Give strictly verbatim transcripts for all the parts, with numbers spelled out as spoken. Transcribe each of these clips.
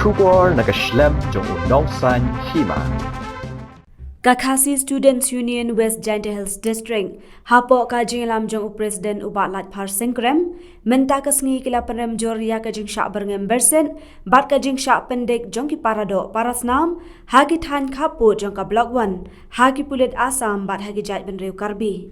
Khubor na ka shlem jong u Nongsaiñ Hima. Ka Khasi Students Union West Jaintia Hills District, hapoh ka jingïalam jong u President u Bah Laitphar Syngkrem, mynta ka sngi ki la pynrem jur ïa ka jingshah byrngem byrsit bad ka jingshah pyndik jong ki paradoh parasnam ha ki thaiñ khappud jong ka Block One ha ki pulit Assam bad ha ki jaitbynriew Karbi.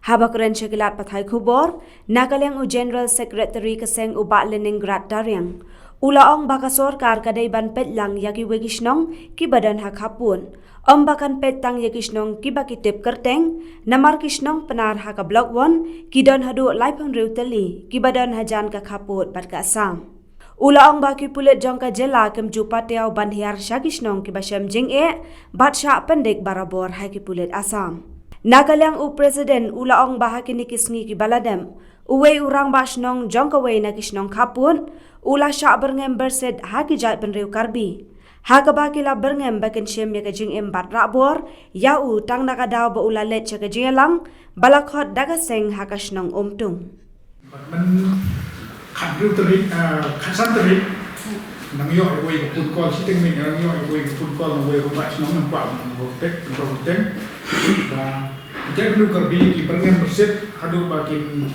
Haba kren sha ki lad pathai khubor, na ka liang u General Secretary ka seng u Bah Leningrad Dariang, u la ong ba ka sorkar ka dei ban peit lang ïa kiwei ki shnong kiba don ha khappud. Ym ba kan peit tang ïa ki shnong kiba ki tip kyrteng, namar ki shnong Pnar ha ka Block One ki don haduh laiphew hynriew tylli kiba don hajan ka khappud bad ka Assam. U la ong ba ki pulit jong ka jylla kim ju patiaw ban hiar sha ki shnong kiba shem jingeh bad shah pyndik barabor ha ki pulit Assam. Na ka liang u President u la ong ba ha kine ki sngi kiba la dep, uwei u rangbah shnong jong kawei na ki shnong khappud u la shah byrngem byrsit ha ki jaitbynriew Karbi, ha kaba ki la byrngem ba kin shim ïa ka jingim bad rah bor ïa u tang na ka daw ba u la leit sha ka jingïalang ba la khot da ka seng ha ka shnong Umtung. Bad man khathynriew tarik, ah, khatsan tarik, nang ïoh ïa uwei ka phone call, shiteng mynmiet nang ïoh ïa uwei ka phone call na uwei u rangbah shnong, nang kwah ban ïoh tek, ban ïoh tek. Ba ki jaitbynriew Karbi ki byrngem byrsit haduh ba kin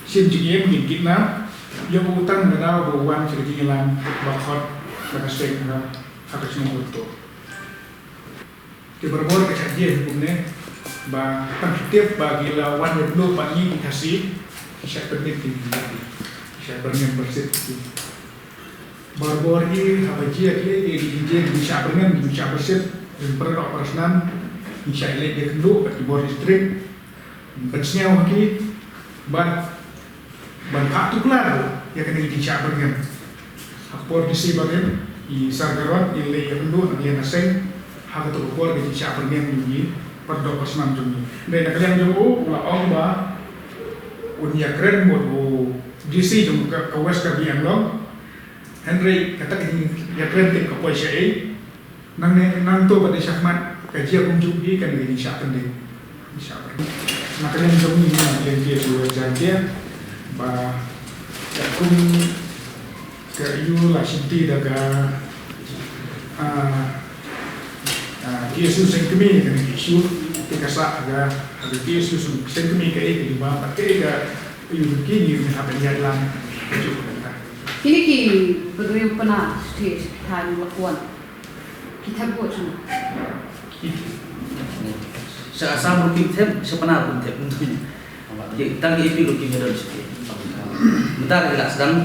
shim jingim, kin kidnap. Ïa u tang na ka daw ba u wan sha ka jingïalang ba khot da ka seng ha, ha ka shnong Umtung. Te barabor ka shah jia kumne, ba tang ki tip ba ki la wan ïakynduh bad ngi ki Khasi, ki shah pyndik ki, ki shah byrngem byrsit ki. Barabor hi haba jia ki, ki, ki jia ki shah byrngem, ki shah byrsit, ki paradoh parasnam, ki shah leit ïakynduh bad ki bor district. Ban sngew ha ki, ban, ban phah tuklar ruh ïa kane ka jingshah byrngem. Ha ka por D C barim, i Sir Garod, i leit ïakynduh na ka liang ka seng, ha kato ka por ka jingshah byrngem jong ki paradoh parasnam jong ngi. Hynrei na ka liang jong u, u la ong ba un ïakren mut u D C jong ka, ka West Karbi Anglong. Hynrei kata ka jingïakren tip ka poi shaei. Nangne, nangto pat dei shakhmat ka jia kumjuh hi kane ka jingshah pyndik. Jingshah pyndik. Na ka liang jong ngi, na ka liang K S U West Jaintia, ba ka kum ka ïu la shimti da ka, ah, ah, K S U seng kmie kane ka issue, te ka sah ka, ka K S U seng, seng kmie kaei ka jubab, kaei ka ïu ki ngi hap ban ïaid lang. Kine ki briew Pnar sha thaiñ Block One. Ki thep vote shuh. Sha Assam ruh kim thep, sha Pnar ruh kim thep. Ki tang ki A P ruh kim don shuh. Mynta ki la sdang.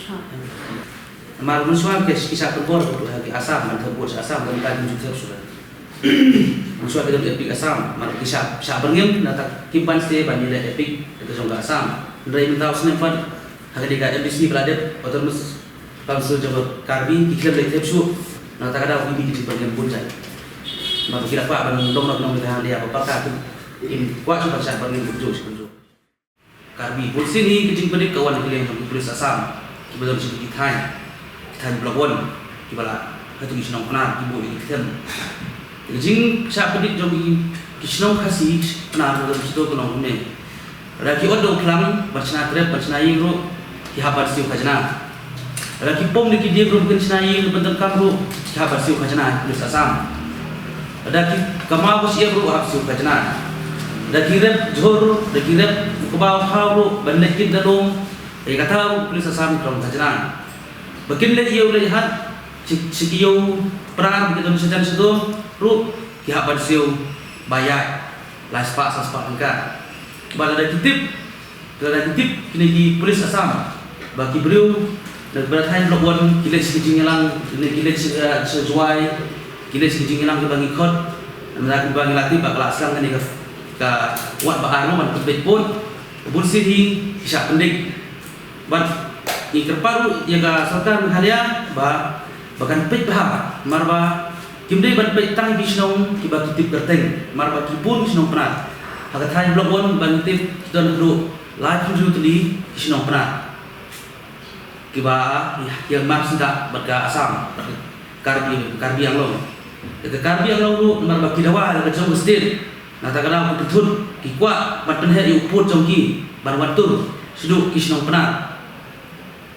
Ha. Namar mynshuwa ki, ki shah pynbor ki Assam ban thep vote sha Assam, mynta kim ju thep shuh. Mynshuwa ki don EPIC Assam, namar ki shah, shah byrngem, nangta kim pan sdang ban ïaleh EPIC ka jong ka Assam. Hynrei mynta u snem pat, ha kane ka M D C ba la dep, Autonomous Council jong ka Karbi, ki khlem leit thep shuh, nangta ka daw ki mih ki jingpyrkhat bun jait. Namar ki la kwah ban long noh nongmihkhmat hangne ha Pharka, kim kwah shuh ban shah byrngem kumjuh sha kumjuh. Karbi, bun sien hi ka jingpyndik ka wan na ka liang jong ki police Assam, kiba don sha ki thaiñ, ki thaiñ Block One, kiba la, hato ki shnong Pnar, ki buh ïa ki ktien. Ka jingshah pyndik jong ki, ki shnong Khasi Pnar, ba don sha to ka long kumne. Lada ki ot da u khlam ban shna trep, ban shna ïing ruh, ki hap ban siew khajna. Lada ki pom da ki dieng ruh ban shna ïing, ban donkam ruh, ki hap ban siew khajna, ki police Assam. Lada ki kamai ba shyiap ruh, hap siew khajna. Lada ki rep jhur, lada ki rep u kba u khaw ruh, ban leit kit da lum, ïa kata ruh, police Assam ki long khajna. Ba kin leit ïew leit hat, sha, sha ki ïew Pnar, ki don shajan shato, ruh, ki hap ban siew, ba ïaid, lai spah, saw spah tyngka. Ba lada ki tip, lada ki tip kine ki police Assam ba ki briew na ka thaiñ Block One ki leit sha ki jingïalang, ki leit, ki leit sha, eh, sha Jowai, ki leit sha ki jingïalang kiba ngi khot, namar kiba ngi la tip ba ka la sdang kane ka, ka wad ba ar ban pynbeit vote, bun sien hi ki shah pyndik. Bad ngi kyrpad ruh ïa ka sorkar Meghalaya ba, ba kan peit bha, namar ba kim dei ban peit tang ki shnong kiba ki tip kyrteng, namar ba ki bun ki shnong Pnar ha ka thaiñ Block One ba ngi tip ki don haduh laiphew hynriew tylli ki shnong Pnar kiba ïa, ïa mar sida bad ka Assam, bad ka Karbi, Karbi Anglong. Ka Karbi Anglong ruh namar ba ki dawa da ka jong ka state, nangta ka daw ki pynthut, ki kwah ban pynheh ïa u vote jong ki ban wan tur shaduh ki shnong Pnar.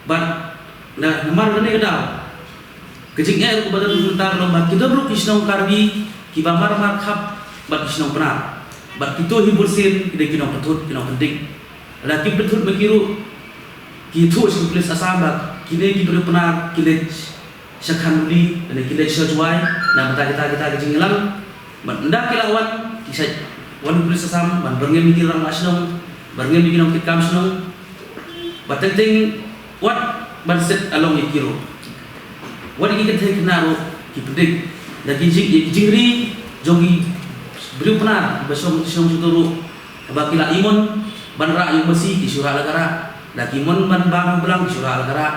Bad na, namar kane ka daw Ka jingeh ruh kaba don mynta ka long ba ki don ruh ki shnong Karbi kiba mar mar khap bad ki shnong Pnar. Bad kito hi bunsien ki dei ki nongpynthut, ki nongpyndik. Lada kim pynthut ma ki ruh, ki ïathuh sha ki pulit Assam ba kine ki briew Pnar ki leit sha Khanduli, lane ki leit sha Jowai, na bynta kita, kita ki jingïalang. Bad ynda ki la wan, ki shait wan ki pulit Assam ban byrngem ïa ki rangbah shnong, byrngem ïa ki nongkitkam shnong. Bad teng teng wat ban set along ïa ki ruh. Wat ïa ki kynthei khynnah ruh ki pyndik. Da ki jing, ïa ki jingri jong ki briew Pnar ba shong, shong shuh ruh, ba ki la imon ban rah ïa u masi, ki shu rah la ka rah. Da ki mon ban bam u blang, ki shu rah la ka rah.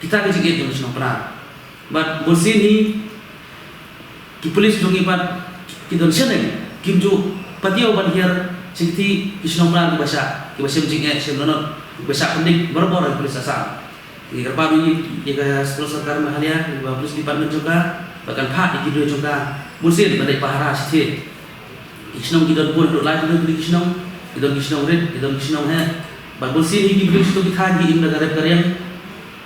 Kita ki jingeh jong ki shnong Pnar. Bad bunsien hi ki pulit jong ngi pat ki don shaneng, kim ju patiaw ban hiar sha kitai ki shnong Pnar kiba shah, kiba shem jingeh shem lanot, kiba shah pyndik barabor ïa ki pulit Assam. Ngi kyrpad ïa ka state sorkar Meghalaya, ïa ka police department jong ka, ba kan phah ïa ki briew jong ka bunsien ban leit pahara shatei. Ki shnong ki don bun, dei lai tylli tylli ki shnong, ki don ki shnong rit, ki don ki shnong heh. Bad bunsien hi ki briew sha kito ki thaiñ ki im da ka rep ka riang.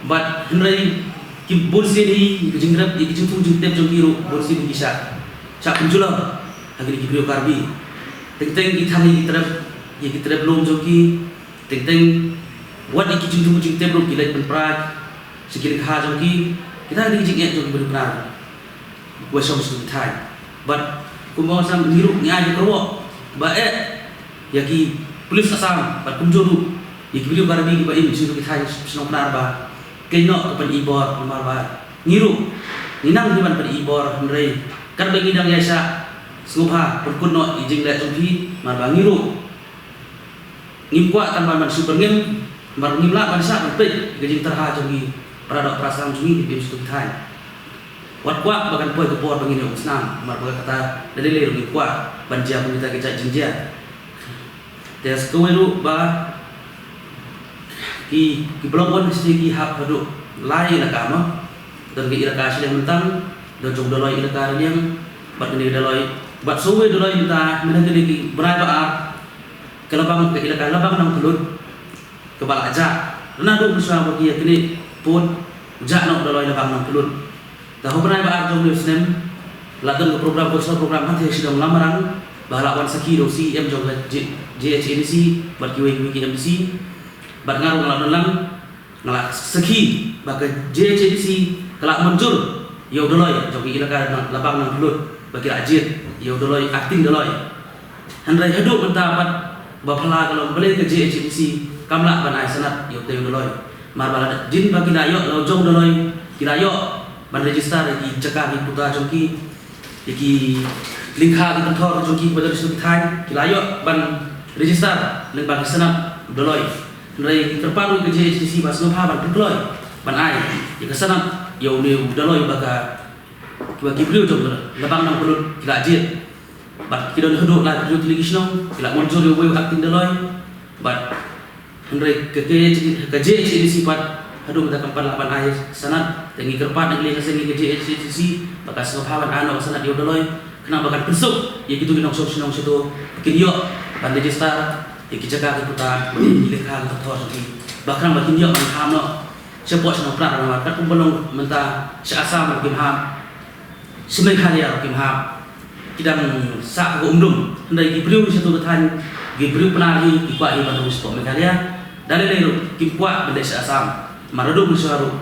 Bad hynrei ki bunsien hi ki jingrep, ki jingthung jingtep jong ki ruh bunsien hi ki shah, shah pynjulor ha kine ki briew Karbi. Teng teng ki thang ïa ki trep, ïa ki trep lum jong ki. Teng teng wat ïa ki jingthung jingtep ruh ki leit pynpra sha ki lyngkha jong ki. Kita ki dei ki jingeh jong ki briew Pnar. Wa shong sha ki thaiñ. Bad kumba ong Assam, ngi ruh ngi ai ka kyrwoh ba eh ïa ki pulit Assam bad kumjuh ruh ïa ki briew Karbi kiba im sha ki thaiñ shnong Pnar ba kin ïoh ka pyni bor, namar ba ngi ruh ngi nang hi ban pyni bor, hynrei katba ngi dang ïaishah sngewbha pynkut noh ïa jingleh jong phi, namar ba ngi ruh ngim kwah tang ban, ban shu byrngem, namar ngim lah ban shah ban peit ïa ka jingtyrha jong ki para doh para sam jong ngi kiba im sha ki thaiñ. Wat kwah ba kan poi ka por ba ngin ïoh snam, namar ba kata da lei lei ruh ngim kwah ban jia kum kita ki jait jingjia. Te sa kawei ruh ba ki, ki block one district ki hap haduh lai elaka mo. Don ka elaka Shillong Myntang, don jong Dolloi elaka Raliang, bad kane ka Dolloi, bad sa kawei Dolloi mynta, mynta kane ki bnai ba ar, ka Labang, ka elaka Labang Nongpynlut, kaba la jah. Naduh mynshuwa ba ki ïa knieh pud, jah noh Dolloi Labang Nongpynlut. Te ha u bnai ba ar jong une u snem, la don ka program, cultural program, hangtei ha Shillong Lamrang, ba la wan sakhi da u C E M jong ka J-, J H A D C, bad kiwei kiwei ki M D C, bad nga ruh nga la don lang, nga la sakhi ba ka J H A D C ka la mynjur ïa u Dolloi jong ka elaka Labang Nongpynlut ba ki la jied ïa u Dolloi, acting Dolloi. Hynrei haduh mynta pat ba phylla ka long balei ka J H A D C kam lah ban ai sanad ïa utei u Dolloi. Namar ba la jin ba ki la ïoh, la u jong Dolloi ki la ïoh ban register ïa ki jaka ki puta jong ki, ïa ki lyngkha ki pynthor jong ki ba don sha ki thaiñ, ki la ïoh ban register lyngba ki sanad Dolloi. Hynrei ngi kyrpad ruh ïa ka J H A D C ba sngewbha ban pynkloi ban ai ïa ka sanad ïa une u Dolloi ba ka, kiba ki briew jong Labang Nongpynlut ki la jied. Bad ki don haduh laiphew tylli ki shnong ki la mynjur ïa uwei u acting Dolloi. Bad hynrei ka, ka, ka J H A D C pat haduh mynta kam pat lah ban ai sanad. Te ngi kyrpad na ka liang ka seng ïa ka J H A D C ba ka sngewbha ban ai noh ka sanad ïa u Dolloi, khnang ba kan pynsuk ïa kito ki nongshong shnong shato ba kin ïoh ban register ïa ki jaka ki puta, ïa ki lyngkha ki pynthor jong ki, ba khnang ba kin ïoh ban kham noh shapoh shnong Pnar, namar katkum ba long mynta sha Assam ruh kim hap, sha Meghalaya ruh kim hap, ki dang sah ha ka umdum. Hynrei ki briew shato ka thaiñ, ki briew Pnar hi ki kwah hi ban rung shapoh Meghalaya. Da lei lei ruh kim kwah ban leit sha Assam. Namar haduh mynshuwa ruh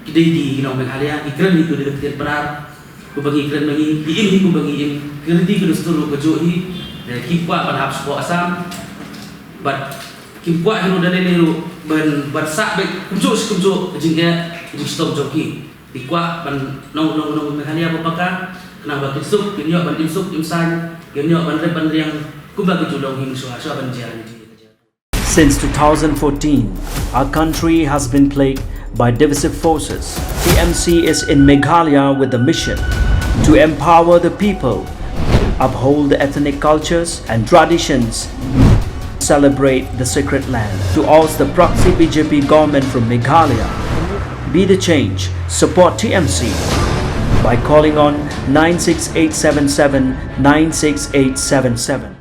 ki dei ki nong Meghalaya, ki kren hi ki dei ka ktien Pnar, kumba ngi kren ma ngi, ki im hi kumba ngi im, ki riti ki dustur ruh kajuh hi. Te kim kwah ban hap shapoh Assam. Bad kim kwah hi ruh da lei lei ruh ban, ban sah beit kumjuh shi kumjuh ka jingeh, ka jingshitom jong ki. Ki kwah ban nong, nong, nong Meghalaya ba paka, khnang ba kin suk, kin ïoh ban im suk im saiñ, kin ïoh ban rep ban riang kumba ki ju long hi mynshuwa, shuwa ban jia hi. Since two thousand fourteen, our country has been plagued by divisive forces. T M C is in Meghalaya with the mission to empower the people, uphold the ethnic cultures and traditions, celebrate the sacred land. To oust the proxy B J P government from Meghalaya, be the change, support T M C by calling on nine six eight seven seven nine six eight seven seven.